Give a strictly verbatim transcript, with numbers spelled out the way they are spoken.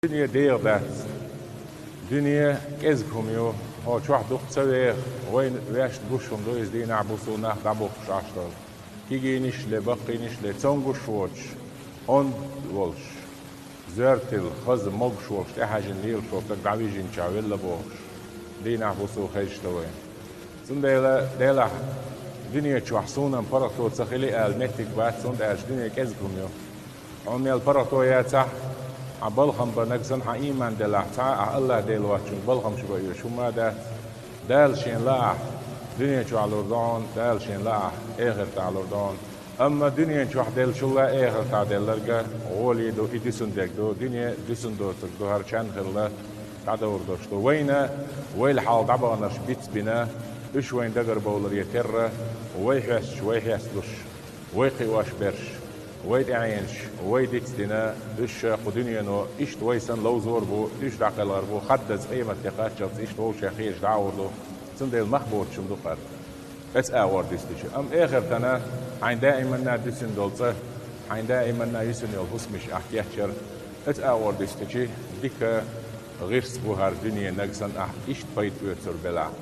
Дуьне дегӀа дац. Дуьне кӀезига хӀума ю. Хьо чохь дукха ца веха, вайна ваьшна гуш хӀума ду иза, дийнахь-бусалба нах дӀабухкуш Ӏаш долу. Кегийнаш а ле, баккхийнаш а ле, цомгуш воцуш, онда волуш, зоьртила, хаза, могуш волуш, тӀехьаьжжина лелаш волу стаг дӀавижинчохь велла бохуш, дийнахь-бусалба хезаш дан вайна. Цундела, делахь, дуьне чохь суна-м паргӀато ца хили аьлла меттиг бац, хӀунда аьлча дуьне кӀезига хӀума ю. Хьуна мел паргӀато яцахь, хьан балхам бан нагахь санна хьан ийман делахь, цхьа а ахь АллахӀ-Дела воцчунна балхамаш бан оьшуш хӀума а дац. Дала шен лаахь дуьне чохь лур ду хьуна, Дала шен лаахь эхартахь лур ду хьуна. Амма дуьнен чохь деллачул а эхартахь делларг а гӀоле ду, и дуьсун дерг ду, дуьне дуьсун доцург ду, хӀара чан хилла дӀадовр долуш ду. Вайна вайл хьалха дӀабаханарш бицбина, уьш вайн дагара бовларе терра, вай хьоьстуш, вай хьесталуш, вай кхиош берш, вай тӀаьхьенаш, вай дицдина, уьш кху дуьнено иштта вай санна ловзор а бу, уьш дӀакхелхар бу, хаддаза къематде кхаччалц иштта вовшех хеташ дӀагӀур ду, цундела мах боцуш хӀума ду-кх хӀара. Оцу агӀор дуьстича. Амма эхартана хьайн даиманна дуьсина долу цӀа, хьайн даиманна юьсина йолу хӀусамаш ахь кечъяр, оцу агӀор дуьстича, дика гӀирс бу хӀара дуьне нагахь санна ахь иштта пайда оьцур белахь.